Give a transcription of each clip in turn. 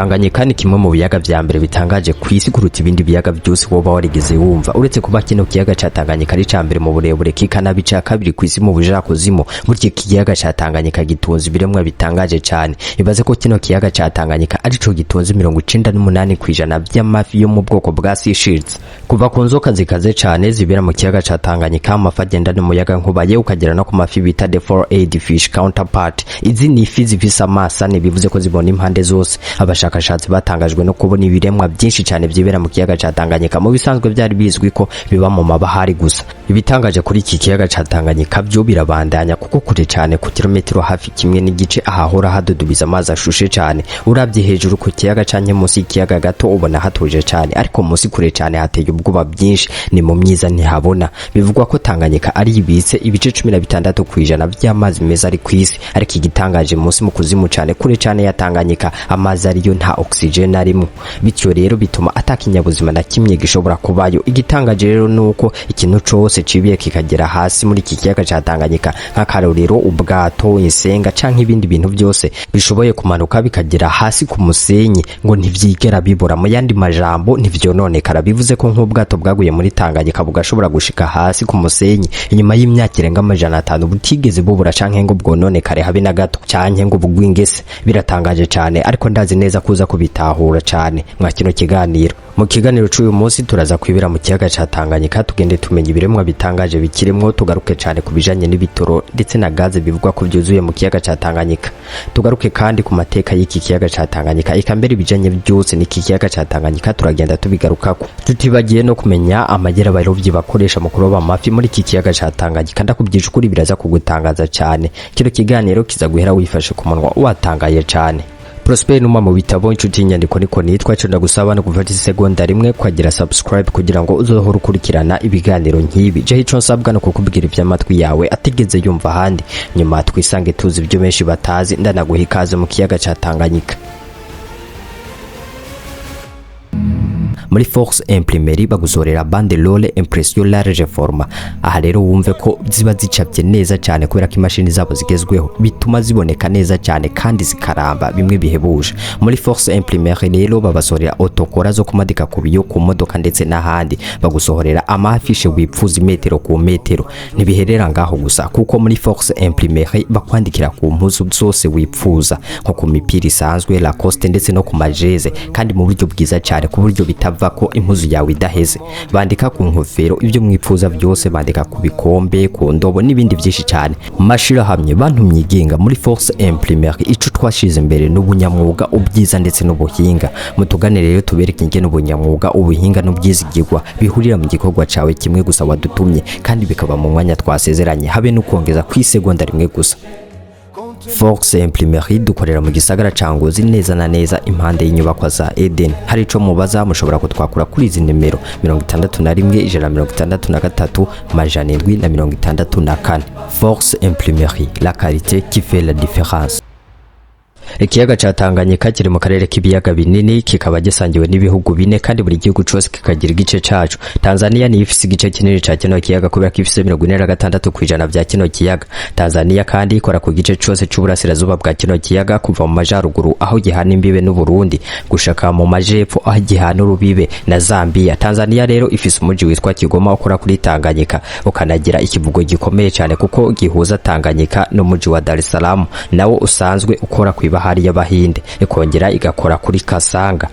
Tanganyika ni kimwe mu biyaga vya mbere bitangaje ku isi kuruta ibindi biyaga byose woba warigeze wumva. Uretse kuba kino kiyaga ca Tanganyika ari ca mbere mu burebure, kikanaba ica kabiri ku isi mu bujakuzimu, burya iki kiyaga ca Tanganyika gitunze ibiremwa bitangaje cane. Ibaze ko kino kiyaga ca Tanganyika arico gitunze 98% vy'amafi yo mu bwoko bwa cichlids. Kuva ku nzoka zikaze cane zibera mu kiyaga ca Tanganyika, amafi agendana umuyaga nkuba, yewe ukagera no ku mafi bita the four-eyed fish counterpart. Izi ni ifi zifise amaso ane, bivuze ko zibona impande zose. Abashakashatsi batangajwe no kubona ibiremwa byinshi cyane byibera mu kiyaga ca Tanganyika, mu bisanzwe byari bizwi ko biba mu mabahari gusa. Ibitangaje kuri iki kiyaga ca Tanganyika byo birabandanya, kuko kure cyane ku kilometero hafi 1.5 ahahora hadudubiza amazi ashushe cyane. Uravye hejuru ku kiyaga canke munsi y'ikiyaga gato, ubona hatuje cyane, ariko munsi kure cyane hateye ubwoba byinshi, ni mu myiza ntihabona. Bivugwa ko Tanganyika ari ibitse ibice 16% by'amazi meza ari ku isi, ariko igitangaje, munsi mu kuzimu cyane, kure cyane ya Tanganyika, amazi ariyo nta oxygen arimo, bityo rero bituma ata kinyabuzima na kimwe gishobora kubayo. Igitangaje rero ni uko ikintu cose cibiye kikagera hasi muri iki kiyaga ca Tanganyika, nk'akarorero ubwato, insenga canke ibindi bintu byose bishoboye kumanuka bikagera hasi ku musenyi, ngo ntivyigera bibora. Mu yandi majambo, ntivyononekara. Bivuze ko nk'ubwato bwaguye muri Tanganyika bugashobora gushika hasi ku musenyi inyuma y'imyaka irenga 500, butigeze bubura canke ngo bwononekare habe na gato, canke ngo bugwe ingese. Biratangaje cane, ariko ndazi neza kuza kubitahura cane mwa kino kiganiro. Mu kiganiro c'uyu munsi turaza kwibera mu kiyaga ca Tanganyika, tugende tumenya ibiremwa bitangaje bikirimwo, tugaruke cane ku bijanye n'ibitoro ndetse na gaze bivugwa ko vyuzuye mu kiyaga ca Tanganyika, tugaruke kandi ku mateka y'iki kiyaga ca Tanganyika, eka mbere ibijanye byose n'iki kiyaga ca Tanganyika turagenda tubigarukako, tutibagiye no kumenya amagera abarovyi bakoresha mu kuroba amafi muri iki kiyaga ca Tanganyika. Ndakubwije ukuri, biraza kugutangaza cane. Kino kiganiro kiza guhera wifashe ku munwa, watangaye cane. Prosper Numa mu bitabo, inshuti y'inyandiko niko nitwa. Ico ndagusaba no gufata isegonda rimwe ukagira subscribe kugira ngo uzohore ukurikirana ibiganiro nk'ibi. Jewe ico nsabwa no kukubwira ivy'amatwi yawe atigeze yumva ahandi, nyuma twisange tuzi ibyo benshi batazi. Ndanaguha ikaze mu kiyaga ca Tanganyika. Muri Force Imprimerie bagusorera banderole impression large format. Aha rero wumve ko ziba zicapye neza cyane, kubera ko imashini zabo zigezweho bituma ziboneka neza cyane kandi zikaramba bimwe bihebuje. Muri Force Imprimerie rero babasorera autocollants zo kumadika ku biyo, ku modoka ndetse n'ahandi. Bagusohorera amafishe wipfuza imetero ku metero. Ntibiherera ngaho gusa, kuko muri Force Imprimerie bakwandikira ku mpuzu zose wipfuza, nko ku mipira isanzwe, Lacoste, ndetse no ku majeze, kandi mu buryo bwiza cyane, ku buryo bitava ko impuzu yawe idaheze. Bandika ku nkofero, ibyo mwipfuza byose, bandika ku bikombe, ku ndobo n'ibindi byinshi cyane. Mashirahamwe, bantu mwigenga, muri Force Imprimerie ico twashize imbere n'ubunyamwuga, ubwiza ndetse n'ubuhinga. Mutugane rero tubereke ingene ubunyamwuga, ubuhinga n'ubwizigirwa bihurira mu gikorwa cawe kimwe gusa wadutumye, kandi bikaba mu mwanya twasezeranye, habe no kongeza ku isegonda rimwe gusa. Force Imprimerie dukorera mu gisagara ca Ngozi, neza na neza impande y'inyubakwa za Eden. Hari ico mubaza, mushobora kutwakura kuri izi nimero: 61 163 764. Force Imprimerie, la qualité qui fait la différence. Ikiyaga ca Tanganyika kiri mu karere k'ibiyaga binini, kikaba gisangiwe n'ibihugu bine, kandi buri gihugu cose kikagira igice caco. Tanzania niyo ifise igice kinini ca kino kiyaga, kubera ko ifise 46% vya kino kiyaga. Tanzania kandi ikora ku gice cose c'uburasirazuba bwa kino kiyaga, kuva mu majaruguru aho gihana imbibe n'Uburundi gushaka mu majepfo aho gihana urubibe na Zambia. Tanzania rero ifise umuji witwa Kigoma ukora kuri Tanganyika, ukanagira ikivugo gikomeye cyane, kuko gihuza Tanganyika n'umuji wa Dar es Salaam, nawo usanzwe ukora kw'ibahari y'Abahinde, ikongera igakora kuri Kasanga.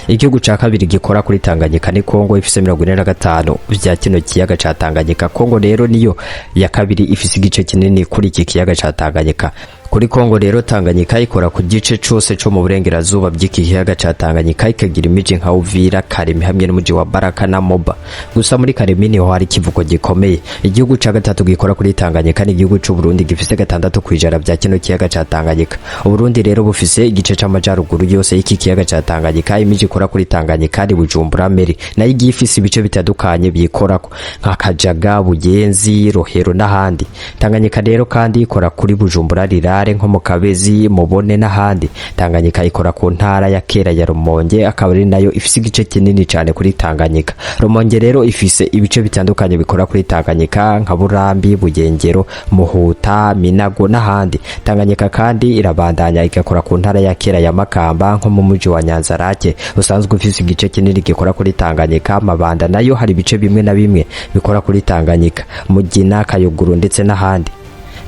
Igihugu ca kabiri gikora kuri Tanganyika ni Kongo, ifise 45 vya kino kiyaga ca Tanganyika. Kongo rero niyo ya kabiri ifise igice kinini kuri iki kiyaga ca Tanganyika. Kuri Kongo rero, Tanganyika ikora ku gice cose co mu burengerazuba bw'iki kiyaga ca Tanganyika, ikagira imiji nka Uvira, Kalemi hamwe n'umuji wa Baraka na Moba. Gusa muri Kalemi niho hari ikivuko gikomeye. Igihugu ca gatatu gikora kuri Tanganyika ni igihugu c'u Burundi, gifise 6% vya kino kiyaga ca Tanganyika. Uburundi rero bufise igice c'amajaruguru yose y'iki kiyaga ca Tanganyika. Imiji ikora kuri Tanganyika ni Bujumbura Meri, nayo igiye ifise ibice bitandukanye biyikorako nka Kajaga, Buyenzi, Rohero n'ahandi. Tanganyika rero kandi ikora kuri Bujumbura Rirare. Rirare nko mu Kabezi, Mubone n'ahandi. Tanganyika ikora ku ntara ya kera ya Rumonge, akaba ari nayo ifise igice kinini cane kuri Tanganyika. Rumonge rero ifise ibice bitandukanye bikora kuri Tanganyika nka Burambi, Bugengero, Muhuta, Minago n'ahandi. Tanganyika kandi irabandanya igakora ku ntara ya kera ya Makamba, nko mu muji wa Nyanzarake usanzwe ufise igice kinini gikora kuri Tanganyika. Mabanda nayo hari ibice bimwe na bimwe bikora kuri Tanganyika, Mugina, Kayoguru ndetse n'ahandi.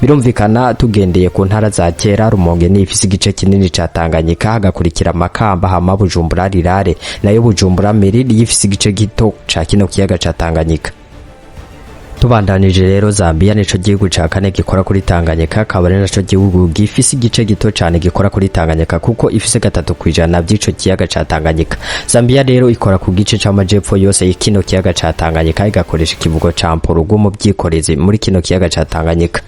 Birumvikana, tugendeye ku ntara za kera, Rumonge ni ifise igice kinini ca Tanganyika, hagakurikira Makamba, hama Bujumbura Rirare. Nayo Bujumbura Mairie niyo ifise igice gito ca kino kiyaga ca Tanganyika. Tubandanije rero, Zambia nico gihugu ca kane gikora kuri Tanganyika, akaba ari naco gihugu gifise igice gito cane gikora kuri Tanganyika, kuko ifise 3% vy'ico kiyaga ca Tanganyika. Zambia rero ikora ku gice c'amajepfo yose y'ikino kiyaga ca Tanganyika, igakoresha ikivuko ca Mporogo mu bwikorezi muri kino kiyaga ca Tanganyika.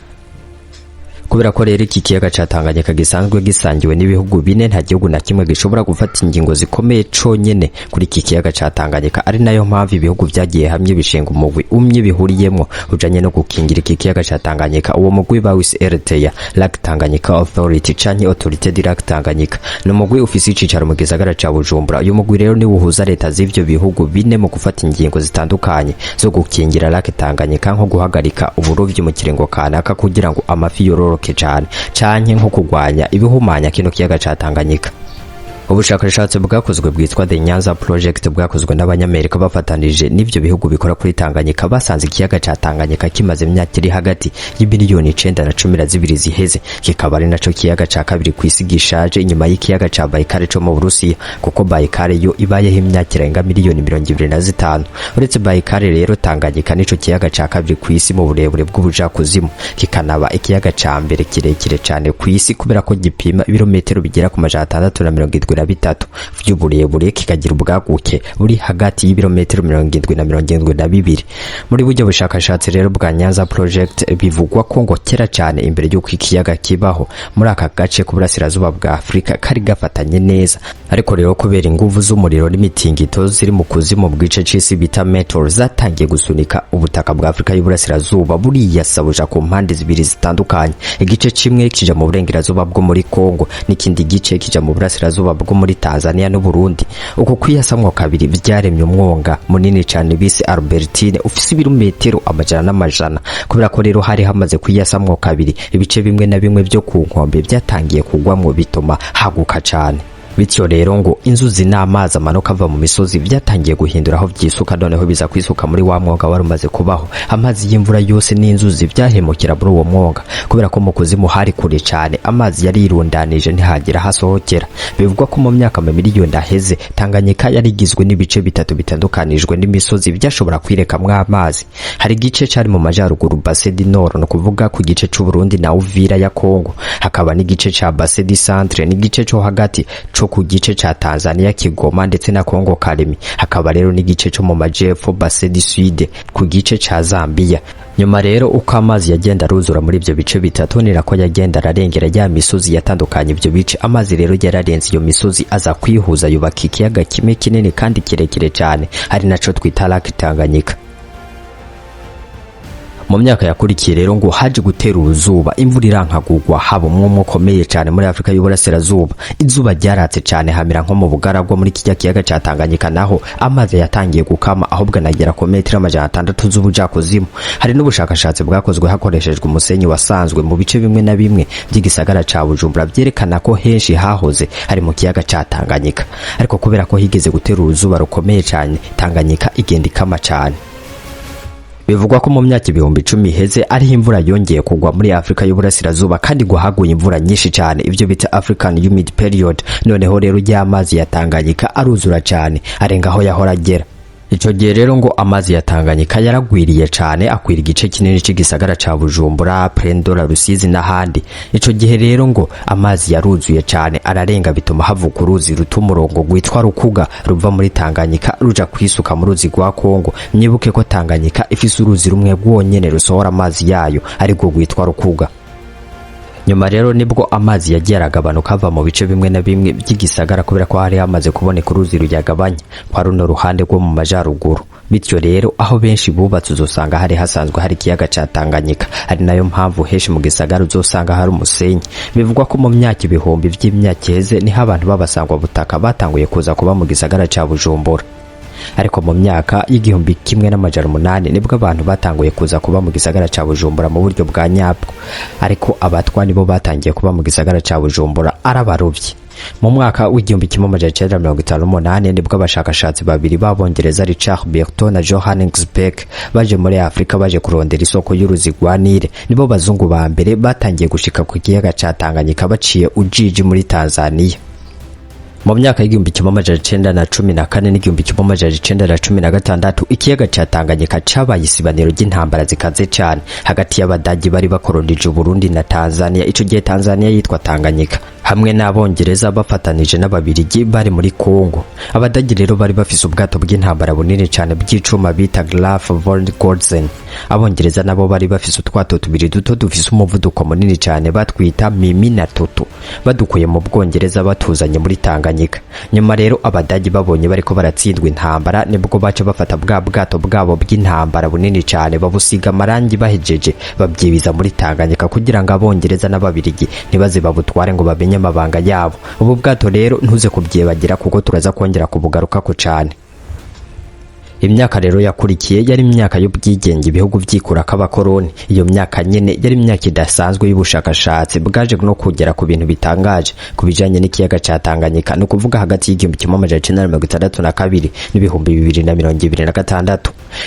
Kubera ko rero iki kiyaga ca Tanganyika gisanzwe gisangiwe n'ibihugu bine, nta gihugu na kimwe gishobora gufata ingingo zikomeye conyene kuri iki kiyaga ca Tanganyika, ari nayo mpamvu ibihugu vyagiye hamwe bishinga umugwi umwe bihuriyemwo ujanye no gukingira iki kiyaga ca Tanganyika. Uwo mugwi bawise RTA, Lac Tanganyika Authority canke Autorité du Lac Tanganyika. Ni umugwi ufise icicaro mu gisagara ca Bujumbura. Uyu mugwi rero niwo uhuza leta z'ivyo bihugu bine mu gufata ingingo zitandukanye zo gukingira Lac Tanganyika, nko guhagarika uburovyi mu kiringo kanaka kugira ngo amafi yororoke cane, canke nko kurwanya ibihumanya kino kiyaga ca Tanganyika. Ubushakashatsi bwakozwe bwitwa The Nyanza Project, bwakozwe n'Abanyamerika bafatanije n'ivyo bihugu bikora kuri Tanganyika, basanze ikiyaga ca Tanganyika kimaze imyaka iri hagati y'imiliyoni 9 na 12 ziheze, kikaba ari naco kiyaga ca kabiri kw'isi gishaje inyuma y'ikiyaga ca Baikal co mu Burusiya, kuko Baikal yo ibayeho imyaka irenga miliyoni 25. Uretse Baikal rero, Tanganyika nico kiyaga ca kabiri kw'isi mu burebure bw'ubujakuzimu, kikanaba ikiyaga ca mbere kirekire cane kw'isi, kubera ko gipima ibirometero bigera ku 673 vy'uburebure, kikagira ubwaguke buri hagati y'ibirometero 70 na 72. Muri buryo bushakashatsi rero bwa Nyanza Project, bivugwa ko ngo kera cyane imbere y'uko ikiyaga kibaho muri aka gace k'uburasirazuba bwa Afurika kari gafatanye neza, ariko rero kubera inguvu z'umuriro n'imitingito ziri mu kuzimu bw'ice c'isi bita mantle zatangiye gusunika ubutaka bwa Afurika y'uburasirazuba buriyasabuja ku mpande zibiri zitandukanye. Igice kimwe kija mu burengerazuba bwo muri Kongo, n'ikindi gice kija mu burasirazuba bwo muri Tanzania n'u Burundi. Uko kwiyasamwo kabiri vyaremye umwonga munini cyane bise Albertine, ufise ibirometero amajana n'amajana. Kubera ko rero hari hamaze kwiyasamwo kabiri, ibice bimwe na bimwe vyo ku nkombe vyatangiye kugwamwo, bituma haguka cane. Bityo rero ngo inzuzi n'amazi amanuka ava mu misozi byatangiye guhindura aho vyisuka, noneho biza kwisuka muri wa mwonga wari umaze kubaho. Amazi y'imvura yose n'inzuzi vyahemukira muri uwo mwonga. Kubera ko mu kuzimu hari kure cane, amazi yari yirundanije ntihagira hasohokera. Bivugwa ko mu myaka mamiliyoni aheze, Tanganyika yari igizwe n'ibice bitatu bitandukanijwe n'imisozi byashobora kwirekamwo amazi. Hari igice cari mu majaruguru, Bassin du Nord, ni ukuvuga ku gice c'Uburundi na Uvira ya Kongo, hakaba n'igice ca Bassin du Centre, n'igice co hagati co ku gice ca Tanzania, Kigoma ndetse na Kongo Kalemi, hakaba rero n'igice co mu majepfo, Bassin du Sud, ku gice ca Zambia. Nyuma rero, uko amazi yagenda aruzura muri ibyo bice bitatu, ni nako yagenda ararengera ya misozi yatandukanye ibyo bice. Amazi rero yararenze iyo misozi, aza kwihuza, yubaka ikiyaga kimwe kinini kandi kirekire cyane, ari naco twita Lake Tanganyika. Mu myaka yakurikiye rero ngo haje gutera uruzuba, imvura irankagugwa, haba umwumwe ukomeye cyane muri Afurika y'Uburasirazuba. Izuba ryaratse cyane, hamera nko mu bugaragwa muri kijya kiyaga ca Tanganyika. Naho amazi yatangiye gukama, ahubwo anagera ku metero 600 z'ubujakuzimu. Hari n'ubushakashatsi bwakozwe hakoreshejwe umusenyi wasanzwe mu bice bimwe na bimwe by'igisagara ca Bujumbura, byerekana ko henshi hahoze hari mu kiyaga ca Tanganyika, ariko kubera ko higeze gutera uruzuba rukomeye cyane, Tanganyika igenda ikama cyane. Bivugwa ko mu myaka 10.000 iheze ariho imvura yongeye kugwa muri Afurika y'Uburasirazuba, kandi ngo haguye imvura nyinshi cyane, ibyo bita African Humid Period. Noneho rero ry'amazi ya Tanganyika aruzura cyane, arenga aho yahora agera. Ico gihe rero ngo amazi ya Tanganyika yaragwiriye cyane, akwira igice kinini c'igisagara ca Bujumbura, Plaine de la Rusizi n'ahandi. Ico gihe rero ngo amazi yaruzuye cyane ararenga, bituma havuka uruzi ruta umurongo rwitwa Rukuga, ruva muri Tanganyika ruja kwisuka mu ruzi rwa Kongo. Mwibuke ko Tanganyika ifise uruzi rumwe rwonyene rusohora amazi yayo, ariko rwitwa Rukuga. Nyuma rero nibwo amazi yagiye aragabanuka ava mu bice bimwe na bimwe by'igisagara, kubera ko hari hamaze kuboneka uruzi ruyagabanya kwa runo ruhande rwo mu majaruguru. Bityo rero aho benshi bubatse uzosanga hari hasanzwe hari ikiyaga ca Tanganyika, ari nayo mpamvu henshi mu gisagara uzosanga hari umusenyi. Bivugwa ko mu myaka ibihumbi by'imyaka iheze niho abantu b'abasangwa butaka batanguye kuza kuba mu gisagara ca Bujumbura, ariko mu myaka y'1800 nibwo abantu batanguye kuza kuba mu gisagara ca Bujumbura mu buryo bwa nyabwo. Ariko abatwa nibo batangiye kuba mu gisagara ca Bujumbura ari abarovyi. Mu mwaka w'1958 nibwo abashakashatsi babiri b'Abongereza, Richard Burton na Johannes Beck, baje muri Afurika baje kurondera isoko y'uruzi rwa Nile. Nibo bazungu ba mbere batangiye gushika ku kiyaga ca Tanganyika baciye Ujiji muri Tanzania. Mu myaka y'1914 n'1916, ikiyaga ca Tanganyika cabaye isibaniro ry'intambara zikaze cane hagati y'Abadagi bari bakoronije Uburundi na Tanzania, ico gihe Tanzania yitwa Tanganyika, hamwe n'Abongereza bafatanije n'Ababirigi bari muri Kongo. Abadagi rero bari bafise ubwato bw'intambara bunini cane bw'icuma bita Graf von Gotzen. Abongereza nabo bari bafise utwato tubiri duto dufise umuvuduko munini cane batwita Mimi na Tutu, badukuye mu Bwongereza batuzanye muri Tanganyika. Nyuma rero Abadagi babonye bariko baratsindwa intambara, nibwo baca bafata bwa bwato bwabo bw'intambara bunini cane, babusiga amarangi, bahejeje babyibiza muri Tanganyika kugira ngo Abongereza n'Ababirigi ntibaze babutware ngo bamenye amabanga yabo. Ubu bwato rero ntuze kubyibagira, kuko turaza kongera kubugarukako cane. Imyaka rero yakurikiye yari imyaka y'ubwigenge, ibihugu vyikura k'abakoroni. Iyo myaka nyene yari imyaka idasanzwe y'ubushakashatsi bwaje no kugera ku bintu bitangaje ku bijanye n'ikiyaga ca Tanganyika, ni ukuvuga hagati y'1962 n'2026.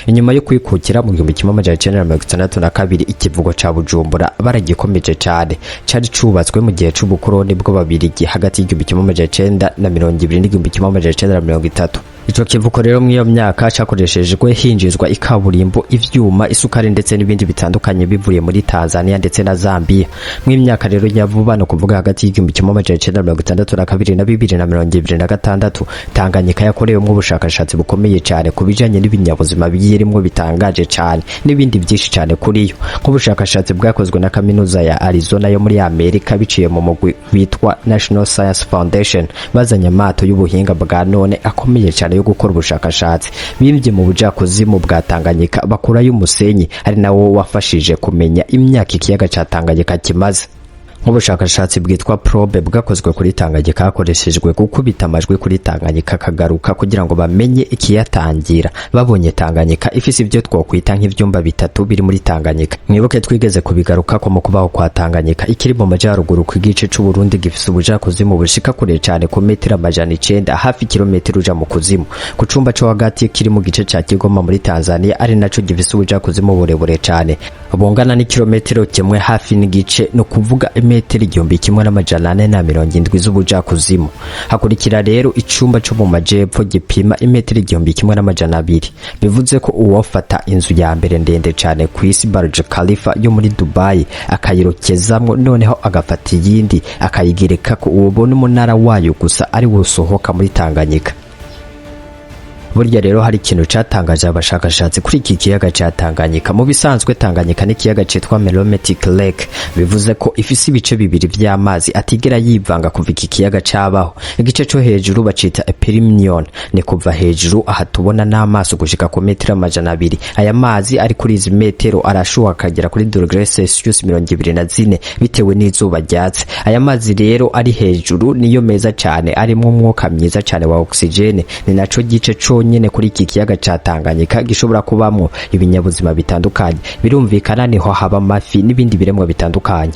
Inyuma yo kwikukira mu 1962, ikivugo ca Bujumbura baragikomeje cane. Cari cubatswe mu gihe c'ubukoroni bw'Ababirigi hagati y'1920 n'1930. Ico kivuko rero mw'iyo myaka cakoreshejwe hinjizwa ikaburimbo, ivyuma, isukari ndetse n'ibindi bitandukanye bivuye muri Tanzania ndetse na Zambia. Mw'imyaka rero ya vuba, no kuvuga hagati y'1962 na 2026, Tanganyika yakorewemwo ubushakashatsi bukomeye cane ku bijanye n'ibinyabuzima biyirimwo bitangaje cane n'ibindi byinshi cane kuri yo, nk'ubushakashatsi bwakozwe na kaminuza ya Arizona yo muri Amerika biciye mu mugwi witwa National Science Foundation. Bazanye amato y'ubuhinga bwa none akomeye cane yo gukora ubushakashatsi, bimvye mu bujakuzimu bwa Tanganyika bakurayo umusenyi, ari nawo wafashije kumenya imyaka ikiyaga ca Tanganyika kimaze. Nk'ubushakashatsi bwitwa probe bwakozwe kuri Tanganyika hakoreshejwe gukubita amajwi kuri Tanganyika akagaruka kugira ngo bamenye ikiyatangira. Babonye Tanganyika ifise ibyo twokwita nk'ivyumba bitatu biri muri Tanganyika. Mwibuke twigeze kubigarukako mu kubaho kwa Tanganyika. Ikiri mu majaruguru ku gice c'Uburundi gifise ubujakuzimu bushika kure cane, ku metero 900, hafi kilometero uja mu kuzimu. Ku cumba co hagati kiri mu gice ca Kigoma muri Tanzania, ari naco gifise ubujakuzimu burebure cane bungana n'ikilometero kimwe hafi n'igice, no kuvuga metero 1470 z'ubujakuzimu. Hakurikira rero icumba co mu majepfo gipima imetero 1200. Bivuze ko uwofata inzu ya mbere ndende cane ku isi, Burj Khalifa yo muri Dubai, akayirokezamwo, noneho agafata iyindi akayigereka ko, ubona umunara wayo gusa ari wusohoka muri Tanganyika. Burya rero hari ikintu catangaje abashakashatsi kuri iki kiyaga ca Tanganyika. Mu bisanzwe Tanganyika n'ikiyaga citwa Meromictic Lake, bivuze ko ifise ibice bibiri vy'amazi atigera yivanga kuva iki kiyaga cabaho. Igice co hejuru bacita epilimnion, ni kuva hejuru aha tubona n'amaso gushika ku metero 200. Aya mazi ari kuri izi metero arashuha akagera kuri degrés Celsius 24 bitewe n'izuba ryatse. Aya mazi rero ari hejuru niyo meza cane, arimwo umwuka mwiza cane wa oxygene. Ni naco gice conyene kuri iki kiyaga ca Tanganyika gishobora kubamwo ibinyabuzima bitandukanye. Birumvikana niho haba amafi n'ibindi biremwa bitandukanye.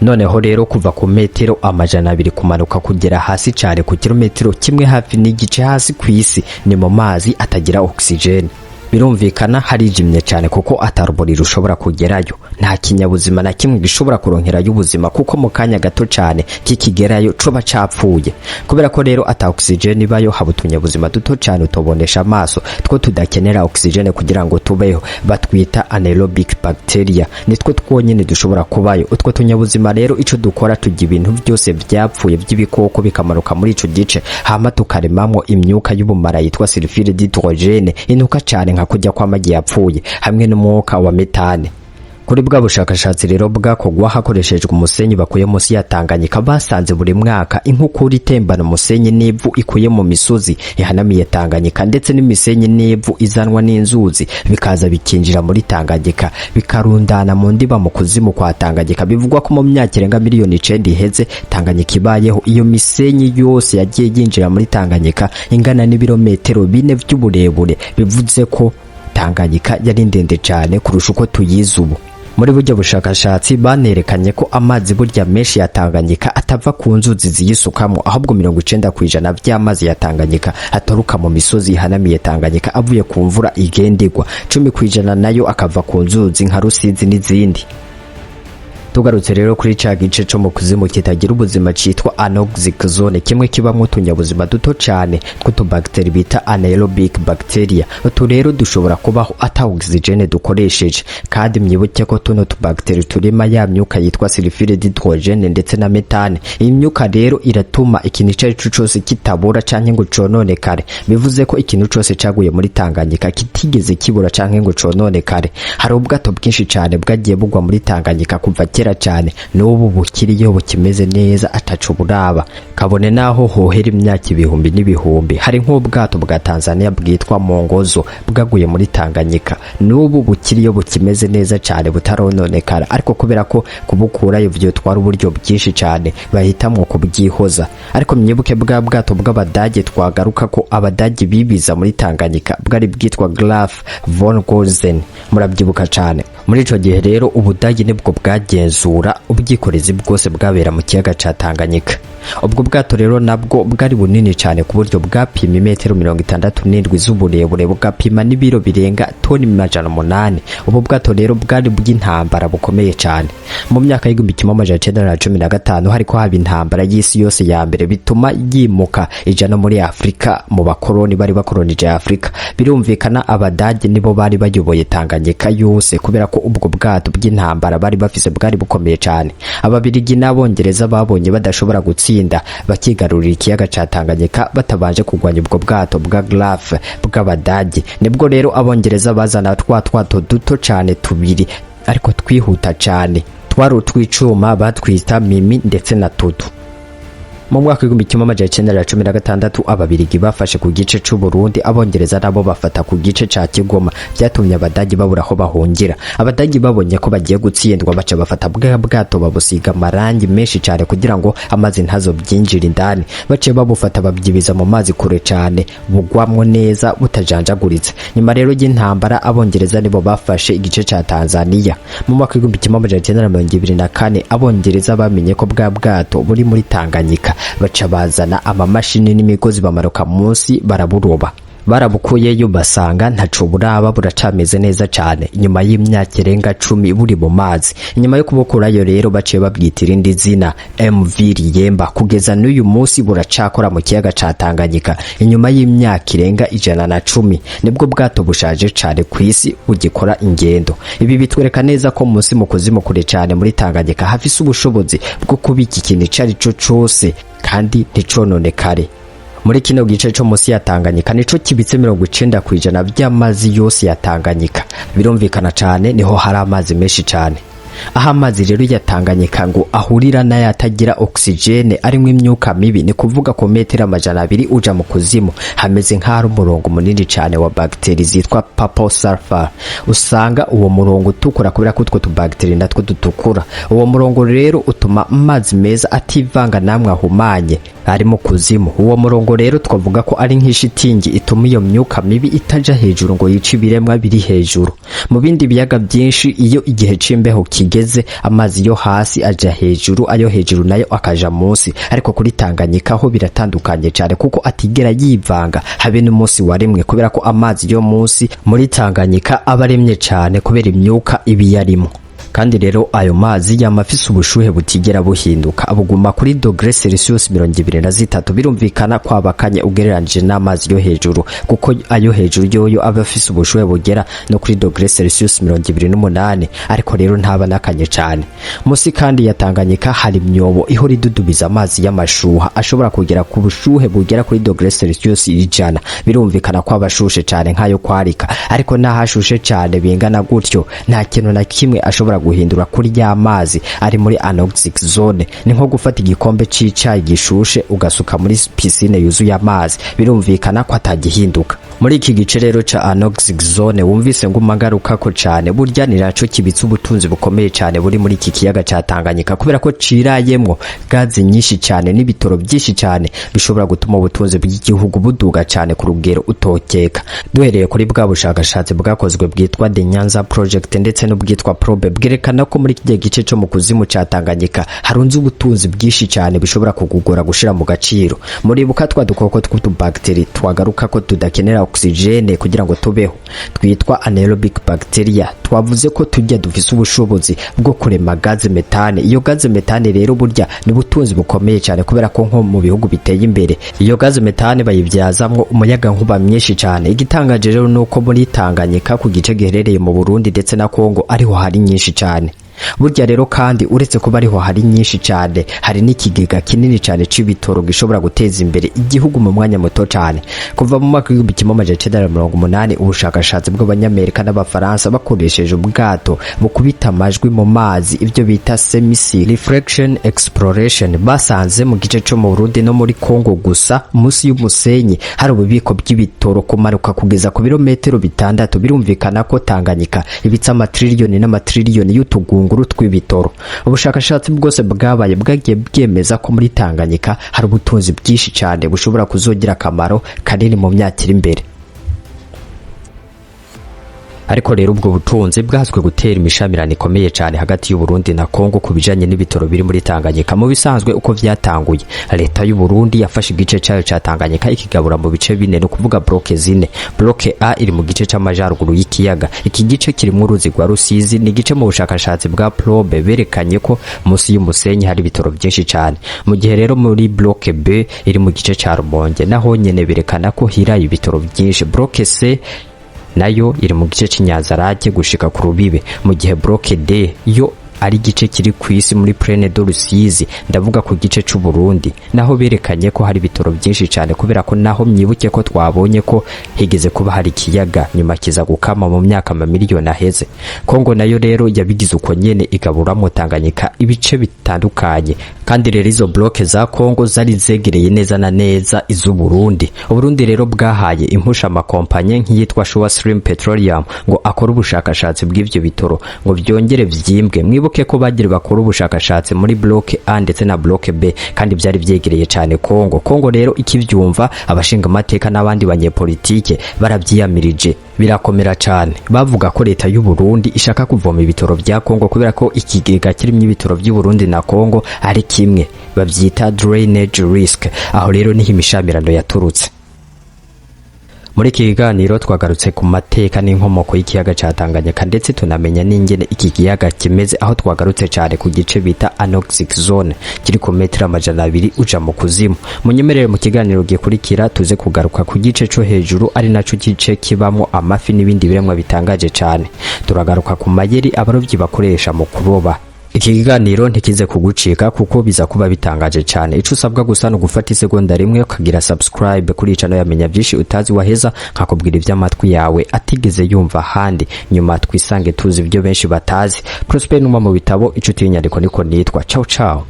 Noneho rero kuva ku metero 200 kumanuka kugera hasi cane ku kilometero kimwe hafi n'igice hasi ku isi, ni mu mazi atagira oxygene. Birumvikana harijimye cyane, kuko atarumuri rushobora kugerayo. Nta kinyabuzima na kimwe gishobora kuronkerayo ubuzima, kuko mu kanya gato cyane kikigerayo coba capfuye. Kubera ko rero ata oxygene ibayo, haba utunyabuzima duto cyane utobonesha amaso two tudakenera oxygene kugira ngo tubeho, batwita anaerobic bacteria, nitwo twonyine dushobora kubayo. Utwo tunyabuzima rero ico dukora, turya ibintu byose byapfuye by'ibikoko bikamanuka muri ico gice, hama tukaremamwo imyuka y'ubumara yitwa sulfure d'hydrogène, inuka cyane nka kurya kw'amagi yapfuye, hamwe n'umwuka wa metane. Kuri bwa bushakashatsi rero bwakorwa hakoreshejwe umusenyi bakuye munsi ya Tanganyika, basanze buri mwaka inkukura itembana umusenyi n'ivu ikuye mu misozi ihanamiye Tanganyika, ndetse n'imisenyi n'ivu izanwa n'inzuzi, bikaza bikinjira muri Tanganyika, bikarundana mu ndiba mu kuzimu kwa Tanganyika. Bivugwa ko mu myaka irenga miliyoni 9 iheze Tanganyika ibayeho, iyo misenyi yose yagiye yinjira muri Tanganyika ingana n'ibirometero 4 by'uburebure. Bivuze ko Tanganyika yari ndende cyane kurusha uko tuyizi ubu. Muri buryo bushakashatsi banerekanye ko amazi burya menshi ya Tanganyika atava ku nzuzi ziyisukamo, ahubwo 90% by'amazi ya Tanganyika aturuka mu misozi ihanamiye Tanganyika avuye ku mvura igendigwa, 10% nayo akava ku nzuzi nka Rusizi n'izindi. Tugarutse rero kuri ca gice co mu kuzimu kitagira ubuzima citwa anoxic zone, kimwe kibamwo utunyabuzima duto cane tw'utubagiteri bita anaerobic bacteria. Utu rero dushobora kubaho ata oxygene dukoresheje, kandi mwibuke ko tuno tubagiteri turema ya myuka yitwa sulfure d'hydrogène ndetse na methane. Iyi myuka rero iratuma ikintu ico arico cose kitabora canke ngo cononekare. Bivuze ko ikintu cose caguye muri Tanganyika kitigeze kibura canke ngo cononekare. Hari ubwato bwinshi cane bwagiye bugwa muri Tanganyika kuva kera cyane, n'ubu bukiriyo, bukimeze neza, ataco buraba, kabone naho hohera imyaka ibihumbi n'ibihumbi. Hari nk'ubwato bwa Tanzania bwitwa Mongozo bwaguye muri Tanganyika, n'ubu bukiriyo, bukimeze neza cyane, butarononekara, ariko kubera ko kubukurayo vyotwara uburyo bwinshi cyane, bahitamwo kubwihoza. Ariko mwibuke bwa bwato bw'Abadage twagaruka ko Abadage bibiza muri Tanganyika, bwari bwitwa Graf von Gosen, murabyibuka cyane. Muri ico gihe rero Ubudage nibwo bwagenzura ubwikorezi bwose bwabera mu kiyaga ca Tanganyika. Ubwo bwato rero nabwo bwari bunini cyane, ku buryo bwapima imetero 67 z'uburebure, bugapima n'ibiro birenga toni 800. Ubu bwato rero bwari bw'intambara bukomeye cyane. Mu myaka y'1915 hariko haba intambara y'isi yose ya mbere, bituma yimuka ija no muri Afurika mu bakoroni bari bakoronije Afurika. Birumvikana Abadage nibo bari bayoboye Tanganyika yose, kubera ko ubwo bwato bw'intambara bari bafise bwari bukomeye cyane. Ababirigi n'Abongereza babonye badashobora gutsinda bakigarurira ikiyaga ca Tanganyika batabanje kurwanya ubwo bwato bwa Graf bw'Abadage. Nibwo rero Abongereza bazana twa twato duto cyane tubiri ariko twihuta cyane, twari utw'icuma, batwita Mimi ndetse na Tutu. Mu mwaka w'1916 Ababirigi bafashe ku gice c'u Burundi, Abongereza nabo bafata ku gice ca Kigoma. Byatumye Abadagi babura aho bahungira. Abadagi babonye ko bagiye gutsindwa, baca bafata bwa bwato babusiga amarangi menshi cyane kugira ngo amazi ntazobyinjira indani. Baciye babufata babyibiza mu mazi kure cyane, bugwamwo neza butajanjaguritse. Nyuma rero y'intambara Abongereza nibo bafashe igice ca Tanzania. Mu mwaka w'1924 Abongereza bamenye ko bwa bwato buri muri Tanganyika, baca bazana amamashini n'imigozi, bamanuka munsi baraburoba. Barabukuyeyo basanga ntaco buraba, buracameze neza cyane inyuma y'imyaka irenga 10 buri mu mazi. Inyuma yo kubukurayo rero baciye babwita irindi zina, MV Liemba. Kugeza n'uyu munsi buracakora mu kiyaga ca Tanganyika inyuma y'imyaka irenga 110. Nibwo bwato bushaje cane ku isi bugikora ingendo. Ibi bitwereka neza ko munsi mu kuzimu kure cyane muri Tanganyika hafise ubushobozi bwo kubika ikintu ico ari cyo cose kandi nticononekare. Muri kino gice cyo munsi ya Tanganyika nico kibitse 90% by'amazi yose ya Tanganyika. Birumvikana cyane, niho hari amazi menshi cyane. Aho amazi rero ya Tanganyika ngo ahurira n'ayatagira oxygene arimo imyuka mibi, ni kuvuga ku metero 200 uja mu kuzimu, hameze nk'ahari umurongo munini cyane wa bagiteri zitwa purple sulfur. Usanga uwo murongo utukura kubera ko utwo tubagiteri natwo dutukura. Uwo murongo rero utuma amazi meza ativanga namwe ahumanye ari mu kuzimu. Uwo murongo rero twavuga ko ari nk'ishitingi ituma iyo myuka mibi itaja hejuru ngo yice ibiremwa biri hejuru. Mu bindi biyaga byinshi, iyo igihe c'imbeho kigeze, amazi yo hasi aja hejuru, ayo hejuru nayo akaja munsi, ariko kuri Tanganyika ho biratandukanye cyane, kuko atigera yivanga habe n'umunsi wa rimwe, kubera ko amazi yo munsi muri Tanganyika aba aremye cyane kubera imyuka iba yarimo. Kandi rero ayo mazi yama afise ubushuhe butigera buhinduka, buguma kuri degré Celsius 23. Birumvikana kwabakanye ugereranije n'amazi yo hejuru, kuko ayo hejuru yoyo aba afise ubushuhe bugera no kuri degré Celsius 28, ariko rero ntaba nakanye cyane. Musi kandi ya Tanganyika hari imyobo ihora idudubiza amazi y'amashuha ashobora kugera ku bushuhe bugera kuri degré Celsius 100. Birumvikana ko abashushe cyane nk'ayo kwarika, ariko n'ahashushe cyane bingana gutyo nta kintu na kimwe ashobora ushobora guhindura kuri ya mazi ari muri anoxic zone. Ni nko gufata igikombe c'icayi gishushe ugasuka muri piscine yuzuye amazi, birumvikana ko atagihinduka. Muri iki gice rero ca anoxic zone wumvise ngo umagarukako cane, burya ni naco kibitse ubutunzi bukomeye cane buri muri iki kiyaga ca Tanganyika, kubera ko cirayemwo gazi nyinshi cane n'ibitoro byinshi cane bishobora gutuma ubutunzi bw'igihugu buduga cane ku rugero utokeka. Duhereye kuri bwa bushakashatsi bwakozwe bwitwa The Nyanza Project ndetse n'ubwitwa Probe, bwerekana ko muri iki gice co mu kuzimu ca Tanganyika harunze ubutunzi bwinshi cane bishobora kugugora gushira mu gaciro. Muribuka twa dukoko tw'utubacteri twagaruka ko tudakenera oxygene kugira ngo tubeho, twitwa anaerobic bacteria? Twavuze ko tujya dufise ubushobozi bwo kurema gaze méthane. Iyo gaze méthane rero burya ni butunzi bukomeye cyane, kubera ko nko mu bihugu biteye imbere iyo gaze méthane bayibyazamwo umuyaga nkuba mwinshi cyane. Igitangaje rero nuko muri Tanganyika, ku gice giherereye mu Burundi ndetse na Kongo, ariho hari nyinshi cyane. Burya rero kandi uretse kuba ariho hari nyinshi cyane, hari n'ikigega kinini cyane c'ibitoro gishobora guteza imbere igihugu mu mwanya muto cyane. Kuva mu mwaka w'1980, ubushakashatsi bw'Abanyamerika n'Abafaransa bakoresheje ubwato bukubita amajwi mu mazi, ibyo bita seismic reflection exploration, basanze mu gice co mu Burundi no muri Kongo gusa, munsi y'umusenyi hari ububiko bw'ibitoro kumanuka kugeza ku birometero 6. Birumvikana ko Tanganyika ibitse amatiriyoni n'amatiriyoni y'utugunguru tw'ibitoro. Ubushakashatsi bwose bwabaye bwagiye bwemeza ko muri Tanganyika hari ubutunzi bwinshi cyane bushobora kuzogira akamaro kanini mu myaka iri imbere. Ariko rero ubwo butunzi bwazwe gutera imishamirano ikomeye cyane hagati y'u Burundi na Kongo ku bijanye n'ibitoro biri muri Tanganyika. Mu bisanzwe uko vyatanguye, leta y'u Burundi yafashe igice cayo ca Tanganyika ikigabura mu bice bine, no kuvuga blocs zine. Bloc A iri mu gice c'amajaruguru y'ikiyaga. Iki gice kirimwo uruzi rwa Rusizi. Ni igice mu bushakashatsi bwa Probe berekanye ko munsi y'umusenyi hari ibitoro byinshi cyane. Mu gihe rero muri bloc B iri mu gice ca Rumonge, naho nyene berekana ko hiraye ibitoro byinshi. Bloc C nayo iri mu gice c'Inyanzarake gushika ku rubibe, mu gihe bloc D yo ari igice kiri ku isi muri Plaine de Rusizi, ndavuga ku gice c'u Burundi, naho berekanye ko hari ibitoro byinshi cyane, kubera ko naho myibuke ko twabonye ko higeze kuba hari ikiyaga, nyuma kiza gukama mu myaka mamiliyoni aheze. Kongo nayo rero yabigize uko nyene, igaburamo Tanganyika ibice bitandukanye. Kandi rero izo blocs za Kongo zari zegereye neza na neza iz'u Burundi. Uburundi rero bwahaye impusha amakompanye nk'iyitwa Sure Stream Petroleum ngo akore ubushakashatsi bw'ivyo bitoro ngo byongere vyimbwe. Mwibuke ko bagira bakora ubushakashatsi muri bloc A ndetse na bloc B, kandi byari vyegereye cyane Kongo. Kongo rero ikivyumva, abashinga amateka n'abandi banyepolitike barabyiyamirije birakomera cyane, bavuga ko leta y'u Burundi ishaka kuvoma ibitoro vya Kongo, kubera ko ikigega kirimo ibitoro vy'u Burundi na Kongo ari kimwe, bavyita drainage risk. Aho rero niho imishamirano yaturutse. Muri iki kiganiro twagarutse ku mateka n'inkomoko y'ikiyaga ca Tanganyika, ndetse tunamenya n'ingene iki kiyaga kimeze, aho twagarutse cyane ku gice bita anoxic zone kiri ku metero 200 uja mu kuzimu. Munyemerere mu kiganiro gikurikira tuze kugaruka ku gice co hejuru, ari naco gice kibamo amafi n'ibindi biremwa bitangaje cyane. Turagaruka ku mayeri abarovyi bakoresha mu kuroba. Iki kiganiro ntikize kugucika, kuko biza kuba bitangaje cyane. Ico usabwa gusa ni ugufata isegonda rimwe ukagira subscribe kuri channel yamenya byinshi utazi, waheza nkakubwira iby'amatwi yawe atigeze yumva ahandi, nyuma twisange tuzi ibyo benshi batazi. Prosper Numa mu bitabo, inshuti y'inyandiko niko nitwa. Ciao ciao.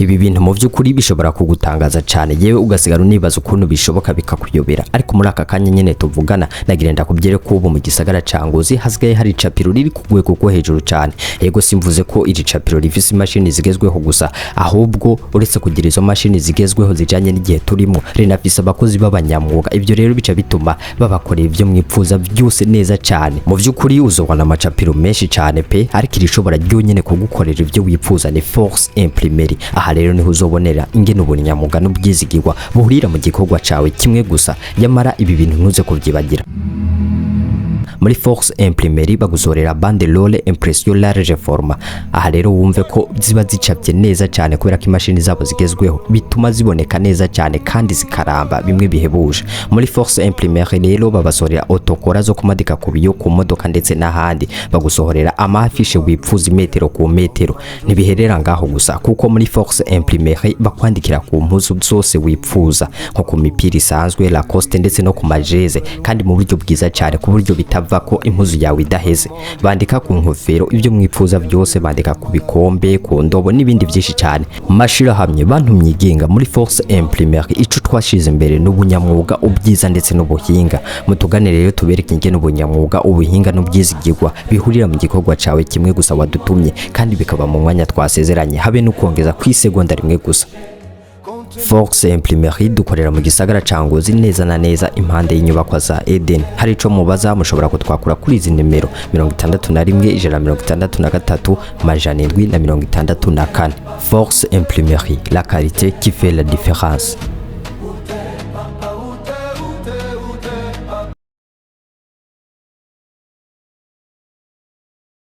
Ibi bintu mu by'ukuri bishobora kugutangaza cyane, yewe ugasigara unibaza ukuntu bishoboka, bikakuyobera. Ariko muri aka kanya nyene tuvugana, nagira ndakubwire ko ubu mu gisagara ca Ngozi hasigaye hari icapiro riri ku rwego rwo hejuru cyane. Yego, simvuze ko iri capiro rifise imashini zigezweho gusa, ahubwo uretse kugira izo mashini zigezweho zijanye n'igihe turimo, rinafise abakozi b'abanyamwuga. Ibyo rero bica bituma babakorera ibyo mwipfuza byose neza cyane. Mu by'ukuri uzobona amacapiro menshi cyane pe, ariko irishobora ryonyene kugukorera ibyo wifuza ni Force Imprimerie. Aha rero niho uzobonera ingene ubunyamwuga n'ubwizigirwa buhurira mu gikorwa cawe kimwe gusa. Yamara ibi bintu ntuze kubyibagira. Muri Force Imprimerie bagusorera banderole impression large format. Aha rero wumve ko ziba zicapye neza cyane, kubera ko imashini zabo zigezweho bituma ziboneka neza cyane kandi zikaramba bimwe bihebuje. Muri Force Imprimerie rero babasorera autocollants zo kumadika ku biyo, ku modoka ndetse n'ahandi. Bagusohorera ama affiches wipfuza imetero ku metero. Ntibiherera ngaho gusa, kuko muri Force Imprimerie bakwandikira ku mpuzu zose wipfuza, nko ku mipira isanzwe, Lacoste, ndetse no ku majeze, kandi mu buryo bwiza cyane, ku buryo bitava ko impuzu yawe idaheze. Bandika ku nkofero, ibyo mwipfuza byose, bandika ku bikombe, ku ndobo n'ibindi byinshi cyane. Mashirahamwe, bantu mwigenga, muri Force Imprimerie ico twashize imbere n'ubunyamwuga, ubwiza ndetse n'ubuhinga. Mutugane rero tubereke ingene ubunyamwuga, ubuhinga n'ubwizigirwa bihurira mu gikorwa cawe kimwe gusa wadutumye, kandi bikaba mu mwanya twasezeranye, habe no kongeza ku isegonda rimwe gusa. Force Imprimerie dukorera mu gisagara ca Ngozi, neza na neza impande y'inyubakwa za Eden. Hari ico mubaza, mushobora kutwakura kuri izi nimero: 61 163 764. Force Imprimerie, la qualité qui fait la différence.